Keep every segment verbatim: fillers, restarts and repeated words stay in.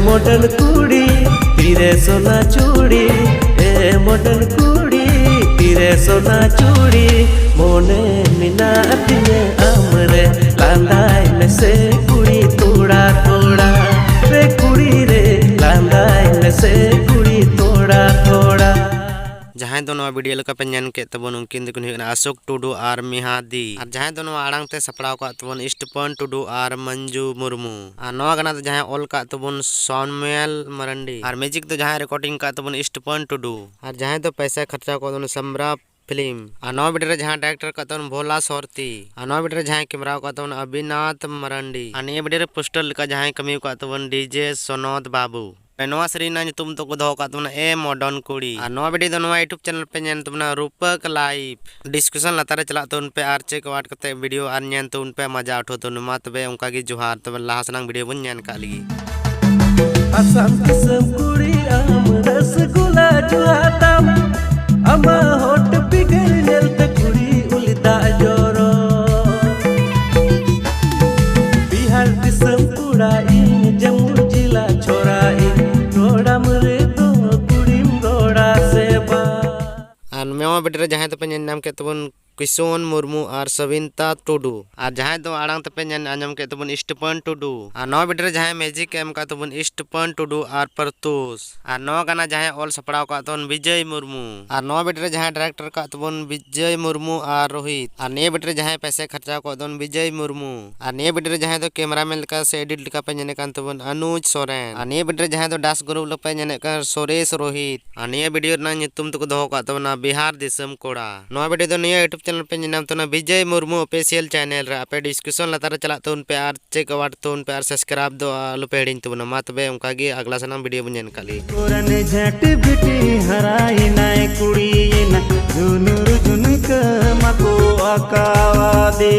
Modern ᱠᱩᱲᱤ, ᱛᱤᱨᱮ ᱥᱚᱱᱟ ᱪᱩᱲᱤ, ᱮ ᱢᱚᱰᱟᱨᱱ ᱠᱩᱲᱤ, ᱛᱤᱨᱮ ᱥᱚᱱᱟ ᱪᱩᱲᱤ, ᱢᱚᱱᱮ ᱢᱮᱱᱟᱜ ᱛᱤᱧᱟᱹ ᱟᱢᱨᱮ, ᱞᱟᱸᱫᱟᱭ ᱢᱮᱥᱮ ᱠᱩᱲᱤ ᱛᱷᱚᱲᱟ ᱛᱷᱚᱲᱟ, ᱨᱮ ᱠᱩᱲᱤ ᱨᱮ, ᱞᱟᱸᱫᱟᱭ ᱢᱮᱥᱮ ᱠᱩᱲᱤ ᱛᱷᱚᱲᱟ ᱛᱷᱚᱲᱟ᱾ ᱡᱟᱦᱟᱸᱭ ᱫᱚ ᱱᱚᱣᱟ ᱵᱷᱤᱰᱤᱭᱳ ᱞᱮᱠᱟ ᱯᱮ ᱧᱮᱞ ᱠᱮᱫ ᱛᱟᱵᱚᱱ, ᱩᱱᱠᱤᱱ ᱫᱚᱠᱤᱱ ᱦᱩᱭᱩᱜ ᱠᱟᱱᱟ ᱟᱥᱳᱠ ᱴᱩᱰᱩ ᱟᱨ ᱢᱤᱦᱟᱫᱤ᱾ ᱟᱨ ᱡᱟᱦᱟᱸᱭ ᱫᱚ ᱱᱚᱣᱟ ᱟᱲᱟᱝ ᱛᱮ ᱥᱟᱯᱲᱟᱣ ᱠᱟᱜ ᱛᱟᱵᱚᱱ ᱤᱥᱴᱯᱚᱱ ᱴᱩᱰᱩ ᱟᱨ ᱢᱚᱧᱡᱩ ᱢᱩᱨᱢᱩ᱾ ᱟᱨ ᱱᱚᱣᱟ ᱜᱟᱱᱟ ᱫᱚ ᱡᱟᱦᱟᱸᱭ ᱚᱞ ᱠᱟᱜ ᱛᱟᱵᱚᱱ ᱥᱚᱱᱢᱩᱭᱮᱞ ᱢᱟᱨᱟᱱᱰᱤ᱾ ᱟᱨ ᱢᱤᱭᱩᱡᱤᱠ ᱫᱚ ᱡᱟᱦᱟᱸᱭ ᱨᱮᱠᱚᱨᱰᱤᱝ ᱠᱟᱜ ᱛᱟᱵᱚᱱ ᱤᱥᱴᱯᱚᱱ ᱴᱩᱰᱩ᱾ ᱟᱨ ᱡᱟᱦᱟᱸᱭ ᱫᱚ ᱯᱚᱭᱥᱟ ᱠᱷᱚᱨᱪᱟ ᱠᱟᱜ ᱛᱟᱵᱚᱱ ᱥᱟᱢᱨᱟ ᱯᱷᱤᱞᱢ᱾ ᱟᱨ ᱱᱚᱣᱟ ᱵᱷᱤᱰᱤᱭᱳ ᱨᱮ ᱡᱟᱦᱟᱸᱭ ᱰᱟᱭᱨᱮᱠᱴᱚᱨ ᱠᱟᱜ ᱛᱟᱵᱚᱱ ᱵᱷᱳᱞᱟ ᱥᱚᱨᱛᱤ᱾ ᱟᱨ ᱱᱚᱣᱟ ᱵᱷᱤᱰᱤᱭᱳ ᱨᱮ ᱡᱟᱦᱟᱸᱭ ᱠᱮᱢᱮᱨᱟ ᱠᱟᱜ ᱛᱟᱵᱚᱱ ᱚᱵᱤᱱᱟᱛᱷ ᱢᱟᱨᱟᱱᱰᱤ᱾ ᱟᱨ ᱱᱤᱭᱟᱹ ᱵᱷᱤᱰᱤᱭᱳ ᱨᱮ ᱯᱳᱥᱴᱟᱨ ᱞᱮᱠᱟ ᱡᱟᱦᱟᱸᱭ ᱠᱟᱹᱢᱤ ᱠᱟᱜ ᱛᱟᱵᱚᱱ ᱰᱤᱡᱮ ᱥᱚᱱᱚᱛ ᱵᱟᱵᱩ᱾ ᱱᱚᱣᱟ ᱥᱮᱨᱮᱧ ᱨᱮᱱᱟᱜ ᱧᱩᱛᱩᱢ ᱫᱚᱠᱚ ᱫᱚᱦᱚ ᱠᱟᱜ ᱛᱟᱵᱚᱱᱟ ᱮ ᱢᱚᱰᱚᱱ ᱠᱩᱲᱤ᱾ ᱟᱨ ᱱᱚᱣᱟ ᱵᱷᱤᱰᱤᱭᱳ ᱫᱚ ᱱᱚᱣᱟ YouTube ᱪᱮᱱᱮᱞ ᱯᱮ ᱧᱮᱞ ᱛᱟᱵᱚᱱᱟ ᱨᱩᱯᱟᱹᱠ ᱞᱟᱭᱤᱵᱷ᱾ ᱰᱤᱥᱠᱨᱤᱯᱥᱚᱱ ᱞᱟᱛᱟᱨ ᱨᱮ ᱪᱟᱞᱟᱜ ᱛᱟᱵᱚᱱ ᱯᱮ ᱟᱨ ᱪᱮᱠ ᱟᱣᱩᱴ ᱠᱟᱛᱮ ᱵᱷᱤᱰᱤᱭᱳ ᱟᱨ ᱧᱮᱞ ᱛᱟᱵᱚᱱ ᱯᱮ, ᱢᱟᱡᱟ ᱩᱴᱷᱟᱹᱣ ᱛᱟᱵᱚᱱ᱾ ᱢᱟ ᱛᱚᱵᱮ ᱚᱱᱠᱟ ᱜᱮ ᱡᱚᱦᱟᱨ, ᱛᱚᱵᱮ ᱞᱟᱦᱟ ᱥᱮᱱᱟᱜ ᱵᱷᱤᱰᱤᱭᱳ ᱵᱚᱱ ᱧᱮᱞ ᱠᱟᱜ ᱞᱮᱜᱮ᱾ ᱟᱥᱟᱢ ᱫᱤᱥᱚᱢ ᱠᱩᱲᱤ ᱟᱢ ᱨᱚᱥᱜᱩᱞᱟ ᱡᱩᱦᱟ ᱛᱟᱢ, ᱟᱢᱟᱜ ᱦᱚᱴ ᱯᱤᱜᱟᱨ ᱧᱮᱞᱛᱮ ᱠᱩᱲᱤ ᱩᱞᱤ ᱫᱟᱜ ᱡᱚᱨᱚ᱾ ᱵᱤᱦᱟᱨ ᱫᱤᱥᱚᱢ ᱠᱚᱲᱟ ᱤᱧ ᱡᱟᱹᱢᱩ ᱡᱤᱞᱟ ᱪᱷᱚᱲᱟ ᱤᱧ, ᱨᱚᱲᱟᱢ ᱨᱮᱫᱚ ᱠᱩᱲᱤᱢ ᱨᱚᱲᱟ ᱥᱮ ᱵᱟᱝ? ᱟᱨ ᱱᱚᱣᱟ ᱵᱷᱤᱰᱤᱭᱳ ᱨᱮ ᱡᱟᱦᱟᱸᱭ ᱫᱚᱯᱮ ᱧᱮᱞ ᱧᱟᱢ ᱠᱮᱫ ᱛᱟᱵᱚᱱ ᱠᱤᱥᱩᱱ ᱢᱩᱨᱢᱩ ᱟᱨ ᱥᱚᱵᱤᱱᱛᱟ ᱴᱩᱰᱩ᱾ ᱟᱨ ᱡᱟᱦᱟᱸᱭ ᱫᱚ ᱟᱲᱟᱝ ᱛᱮᱯᱮ ᱧᱮᱞ ᱟᱸᱡᱚᱢ ᱠᱮᱫ ᱛᱟᱵᱚᱱ ᱤᱥᱴᱯᱚᱱ ᱴᱩᱰᱩ᱾ ᱟᱨ ᱱᱚᱣᱟ ᱵᱷᱤᱰᱤᱭᱳ ᱨᱮ ᱡᱟᱦᱟᱸᱭ ᱢᱤᱭᱩᱡᱤᱠ ᱮ ᱮᱢ ᱠᱟᱜ ᱛᱟᱵᱚᱱ ᱤᱥᱴᱯᱚᱱ ᱴᱩᱰᱩ ᱟᱨ ᱯᱨᱚᱛᱩᱥ᱾ ᱟᱨ ᱱᱚᱣᱟ ᱜᱟᱱᱟ ᱡᱟᱦᱟᱸᱭ ᱚᱞ ᱥᱟᱯᱲᱟᱣ ᱠᱟᱜ ᱛᱟᱵᱚᱱ ᱵᱤᱡᱚᱭ ᱢᱩᱨᱢᱩ᱾ ᱟᱨ ᱱᱚᱣᱟ ᱵᱷᱤᱰᱤᱭᱳ ᱨᱮ ᱡᱟᱦᱟᱸᱭ ᱰᱟᱭᱨᱮᱠᱴᱚᱨ ᱠᱟᱜ ᱛᱟᱵᱚᱱ ᱵᱤᱡᱚᱭ ᱢᱩᱨᱢᱩ ᱟᱨ ᱨᱳᱦᱤᱛ᱾ ᱟᱨ ᱱᱤᱭᱟᱹ ᱵᱷᱤᱰᱤᱭᱳ ᱨᱮ ᱡᱟᱦᱟᱸᱭ ᱯᱚᱭᱥᱟ ᱠᱷᱚᱨᱪᱟ ᱠᱟᱜ ᱛᱟᱵᱚᱱ ᱵᱤᱡᱚᱭ ᱢᱩᱨᱢᱩ᱾ ᱟᱨ ᱱᱤᱭᱟᱹ ᱵᱷᱤᱰᱤᱭᱳ ᱨᱮ ᱡᱟᱦᱟᱸᱭ ᱫᱚ ᱠᱮᱢᱮᱨᱟᱢᱮᱱ ᱞᱮᱠᱟ ᱥᱮ ᱮᱰᱤᱴ ᱞᱮᱠᱟ ᱯᱮ ᱧᱮᱞᱮ ᱠᱟᱱ ᱛᱟᱵᱚᱱ ᱚᱱᱩᱡᱽ ᱥᱚᱨᱮᱱ᱾ ᱟᱨ ᱱᱤᱭᱟᱹ ᱵᱷᱤᱰᱤᱭᱳ ᱨᱮ ᱡᱟᱦᱟᱸᱭ ᱫᱚ ᱰᱟᱱᱥ ᱜᱨᱩᱯ ᱞᱮᱠᱟ ᱯᱮ ᱧᱮᱞᱮ ᱠᱟᱱ ᱥᱩᱨᱮᱥ ᱨᱳᱦᱤᱛ᱾ ᱟᱨ ᱱᱤᱭᱟᱹ ᱵᱷᱤᱰᱤᱭᱳ ᱨᱮᱱᱟᱜ ᱧᱩᱛᱩᱢ ᱫᱚᱠᱚ ᱫᱚᱦᱚ ᱠᱟᱜ ᱛᱟᱵᱚᱱᱟ ᱵᱤᱦᱟᱨ ᱫᱤᱥᱚᱢ ᱠᱚᱲᱟ᱾ ᱱᱚᱣᱟ ᱵᱷᱤᱰᱤᱭᱳ ᱫᱚ ᱱᱤᱭᱟᱹ YouTube ᱪᱮᱱᱮᱞ ᱯᱮ ᱧᱮᱞ ᱧᱟᱢ ᱛᱟᱵᱚᱱᱟ ᱵᱤᱡᱚᱭ ᱢᱩᱨᱢᱩ ᱚᱯᱷᱤᱥᱤᱭᱟᱞ ᱪᱮᱱᱮᱞ ᱨᱮ᱾ ᱟᱯᱮ ᱰᱤᱥᱠᱨᱤᱯᱥᱚᱱ ᱞᱟᱛᱟᱨ ᱨᱮ ᱪᱟᱞᱟᱜ ᱛᱟᱵᱚᱱ ᱯᱮ ᱟᱨ ᱪᱮᱠ ᱟᱣᱩᱴ ᱛᱟᱵᱚᱱ ᱯᱮ ᱟᱨ ᱥᱟᱵᱥᱠᱨᱟᱭᱤᱵ ᱫᱚ ᱟᱞᱚ ᱯᱮ ᱦᱤᱲᱤᱧ ᱛᱟᱵᱚᱱᱟ᱾ ᱢᱟ ᱛᱚᱵᱮ ᱚᱱᱠᱟ ᱜᱮ ᱟᱜᱽᱞᱟ ᱥᱟᱱᱟᱢ ᱵᱷᱤᱰᱤᱭᱳ ᱵᱚᱱ ᱧᱮᱞ ᱠᱟᱜ ᱞᱮᱜᱮ᱾ ᱠᱚᱨᱮᱱ ᱡᱷᱟᱴ ᱵᱤᱴᱤ ᱦᱟᱨᱟᱭᱮᱱᱟᱭ ᱠᱩᱲᱤᱭᱮᱱᱟ, ᱡᱷᱩᱱᱩᱨ ᱡᱷᱩᱱᱠᱟᱹ ᱢᱟᱠᱚ ᱟᱸᱠᱟᱣᱟᱫᱮ᱾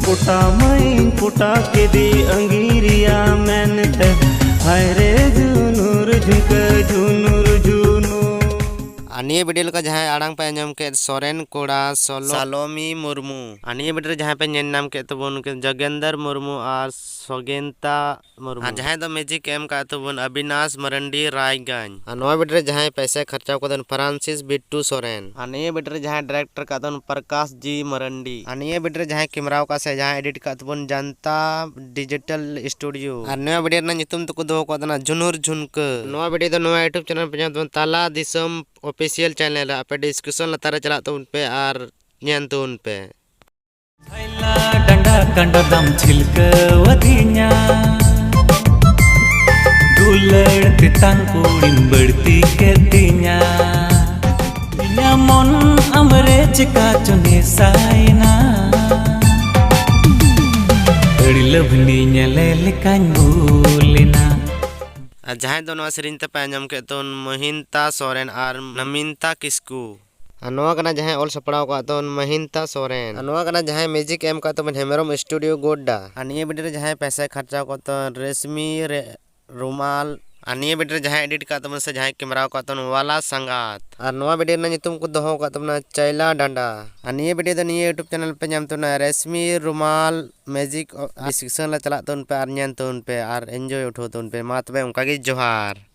ᱯᱚᱴᱟᱣ ᱢᱟᱹᱧ ᱯᱚᱴᱟᱣ ᱠᱮᱫᱮ ᱟᱸᱜᱤᱨᱤᱭᱟ ᱢᱮᱱᱛᱮ, ᱦᱟᱭ ᱨᱮ ᱡᱷᱩᱱᱩᱨ ᱡᱷᱩᱱᱠᱟᱹ ᱡᱷᱩᱱᱩᱨ ᱡᱷᱩᱱᱩᱨ᱾ ᱱᱤᱭᱟᱹ ᱵᱷᱤᱰᱤᱭᱳ ᱞᱮᱠᱟ ᱡᱟᱦᱟᱸᱭ ᱟᱲᱟᱝ ᱯᱮ ᱟᱸᱡᱚᱢ ᱠᱮᱫ, ᱥᱚᱨᱮᱱ ᱠᱚᱲᱟ ᱥᱚᱞᱚ-, ᱥᱟᱞᱚᱢᱤ ᱢᱩᱨᱢᱩ᱾ ᱟᱨ ᱱᱤᱭᱟᱹ ᱵᱷᱤᱰᱤᱭᱳ ᱨᱮ ᱡᱟᱦᱟᱸᱭ ᱯᱮ ᱧᱮᱞ ᱧᱟᱢ ᱠᱮᱫ ᱛᱟᱵᱚᱱ ᱩᱱᱠᱤᱱ ᱡᱚᱜᱮᱱᱫᱚᱨ ᱢᱩᱨᱢᱩ ᱟᱨ ᱥᱚᱜᱮᱱᱛᱟ ᱢᱩᱨᱢᱩ᱾ ᱟᱨ ᱡᱟᱦᱟᱸᱭ ᱫᱚ ᱢᱮᱡᱤᱠ ᱮ ᱮᱢ ᱠᱟᱫ ᱛᱟᱵᱚᱱ ᱚᱵᱤᱱᱟᱥ ᱢᱟᱨᱟᱱᱰᱤ ᱨᱟᱭᱜᱚᱸᱡᱽ᱾ ᱟᱨ ᱱᱚᱣᱟ ᱵᱷᱤᱰᱤᱭᱳ ᱨᱮ ᱡᱟᱦᱟᱸᱭ ᱯᱚᱭᱥᱟᱭ ᱠᱷᱚᱨᱪᱟ ᱠᱟᱫᱟ ᱯᱷᱨᱟᱱᱥᱤᱥ ᱵᱤᱴᱴᱩ ᱥᱚᱨᱮᱱ᱾ ᱟᱨ ᱱᱤᱭᱟᱹ ᱵᱷᱤᱰᱤᱭᱳ ᱨᱮ ᱡᱟᱦᱟᱸᱭ ᱰᱟᱭᱨᱮᱠᱴᱚᱨ ᱠᱟᱫ ᱛᱟᱵᱚᱱ ᱯᱨᱚᱠᱟᱥ ᱡᱤ ᱢᱟᱨᱟᱱᱰᱤ᱾ ᱟᱨ ᱱᱤᱭᱟᱹ ᱵᱷᱤᱰᱤᱭᱳ ᱨᱮ ᱡᱟᱦᱟᱸᱭ ᱠᱮᱢᱮᱨᱟ ᱟᱠᱟᱫ ᱥᱮ ᱡᱟᱦᱟᱸᱭ ᱮᱰᱤᱴ ᱠᱟᱫ ᱛᱟᱵᱚᱱ ᱡᱟᱱᱛᱟ ᱰᱤᱡᱤᱴᱟᱞ ᱥᱴᱩᱰᱤᱭᱳ᱾ ᱟᱨ ᱱᱚᱣᱟ ᱵᱷᱤᱰᱤᱭᱳ ᱨᱮᱱᱟᱜ ᱧᱩᱛᱩᱢ ᱫᱚᱠᱚ ᱫᱚᱦᱚ ᱠᱟᱫᱟ ᱡᱷᱩᱱᱩᱨ ᱡᱷᱩᱱᱠᱟᱹ᱾ ᱱᱚᱣᱟ ᱵᱷᱤᱰᱤᱭᱳ ᱫᱚ ᱱᱚᱣᱟ YouTube ᱪᱮᱱᱮᱞ ᱯᱮ ᱧᱟᱢ ᱛᱟᱵᱚᱱ ᱛᱟᱞᱟ ᱫᱤᱥᱚᱢ ᱚᱯᱷᱤᱥᱤᱭᱟᱞ ᱪᱮᱱᱮᱞ ᱨᱮ᱾ ᱟᱯᱮ ᱰᱤᱥᱠᱨᱤᱯᱥᱚᱱ ᱞᱟᱛᱟᱨ ᱨᱮ ᱪᱟᱞᱟᱜ ᱛᱟᱵᱚᱱ ᱯᱮ ᱟᱨ ᱧᱮᱞ ᱛᱟᱵᱚᱱ ᱯᱮ᱾ ᱵᱷᱟᱭᱞᱟ ᱰᱟᱸᱰᱟ ᱠᱟᱸᱰᱟ ᱫᱟᱢ ᱪᱷᱤᱞᱠᱟᱹᱣ ᱟᱹᱫᱤᱧᱟ, ᱫᱩᱞᱟᱹᱲ ᱛᱮᱛᱟᱝ ᱠᱩᱲᱤᱢ ᱵᱟᱹᱲᱛᱤ ᱠᱮᱫ ᱛᱤᱧᱟ, ᱤᱧᱟᱹᱜ ᱢᱚᱱ ᱟᱢᱨᱮ ᱪᱮᱠᱟ ᱪᱚ ᱱᱮᱥᱟᱭᱮᱱᱟ, ᱟᱹᱲᱤ ᱞᱟᱹᱵᱷᱱᱤ ᱧᱮᱞᱮ ᱞᱮᱠᱟᱧ ᱵᱷᱩᱞ ᱮᱱᱟ᱾ ᱟᱨ ᱡᱟᱦᱟᱸᱭ ᱫᱚ ᱱᱚᱣᱟ ᱥᱮᱨᱮᱧ ᱛᱮᱯᱮ ᱟᱸᱡᱚᱢ ᱠᱮᱫ ᱛᱟᱵᱚᱱ ᱢᱚᱦᱤᱱᱛᱟ ᱥᱚᱨᱮᱱ ᱟᱨ ᱱᱚᱢᱤᱱᱛᱟ ᱠᱤᱥᱠᱩ᱾ ᱟᱨ ᱱᱚᱣᱟ ᱠᱟᱱᱟ ᱡᱟᱦᱟᱸᱭ ᱚᱞ ᱥᱟᱯᱲᱟᱣ ᱠᱟᱜ ᱛᱟᱵᱚᱱ ᱢᱚᱦᱤᱱᱛᱟ ᱥᱚᱨᱮᱱ᱾ ᱟᱨ ᱱᱚᱣᱟ ᱠᱟᱱᱟ ᱡᱟᱦᱟᱸᱭ ᱢᱤᱭᱩᱡᱤᱠ ᱮᱢ ᱠᱟᱜ ᱛᱟᱵᱚᱱ ᱦᱮᱢᱵᱨᱚᱢ ᱥᱴᱩᱰᱤᱭᱳ ᱜᱳᱰᱰᱟ᱾ ᱟᱨ ᱱᱤᱭᱟᱹ ᱵᱷᱤᱰᱤᱭᱳ ᱨᱮ ᱡᱟᱦᱟᱸᱭ ᱯᱚᱭᱥᱟᱭ ᱠᱷᱚᱨᱪᱟ ᱠᱟᱜ ᱛᱟᱵᱚᱱ ᱨᱮᱥᱢᱤ ᱨᱮ-, ᱨᱩᱢᱟᱞ᱾ ᱟᱨ ᱱᱤᱭᱟᱹ ᱵᱷᱤᱰᱤᱭᱳ ᱨᱮ ᱡᱟᱦᱟᱸᱭ ᱮᱰᱤᱴ ᱠᱟᱜ ᱛᱟᱵᱚᱱᱟ ᱥᱮ ᱡᱟᱦᱟᱸᱭ ᱠᱮᱢᱮᱨᱟ ᱟᱠᱟᱫ ᱛᱟᱵᱚᱱᱟ ᱚᱣᱟᱞᱟ ᱥᱟᱸᱜᱟᱛ᱾ ᱟᱨ ᱱᱚᱣᱟ ᱵᱷᱤᱰᱤᱭᱳ ᱨᱮᱱᱟᱜ ᱧᱩᱛᱩᱢ ᱠᱚ ᱫᱚᱦᱚ ᱟᱠᱟᱫ ᱛᱟᱵᱚᱱᱟ ᱪᱟᱭᱞᱟ ᱰᱟᱸᱰᱟ᱾ ᱟᱨ ᱱᱤᱭᱟᱹ ᱵᱷᱤᱰᱤᱭᱳ ᱫᱚ ᱱᱤᱭᱟᱹ YouTube ᱪᱮᱱᱮᱞ ᱯᱮ ᱧᱟᱢ ᱛᱟᱵᱚᱱᱟ ᱨᱮᱥᱢᱤ ᱨᱩᱢᱟᱞ ᱢᱤᱭᱩᱡᱤᱠ ᱰᱤᱥᱠᱨᱤᱯᱥᱚᱱ ᱨᱮ ᱪᱟᱞᱟᱜ ᱛᱟᱵᱚᱱ ᱯᱮ ᱟᱨ ᱧᱮᱞ ᱛᱟᱵᱚᱱ ᱯᱮ ᱟᱨ ᱮᱱᱡᱚᱭ ᱩᱴᱷᱟᱹᱣ ᱛᱟᱵᱚᱱ ᱯᱮ᱾ ᱢᱟ ᱛᱚᱵᱮ ᱚᱱᱠᱟ ᱜᱮ ᱡᱚᱦᱟᱨ᱾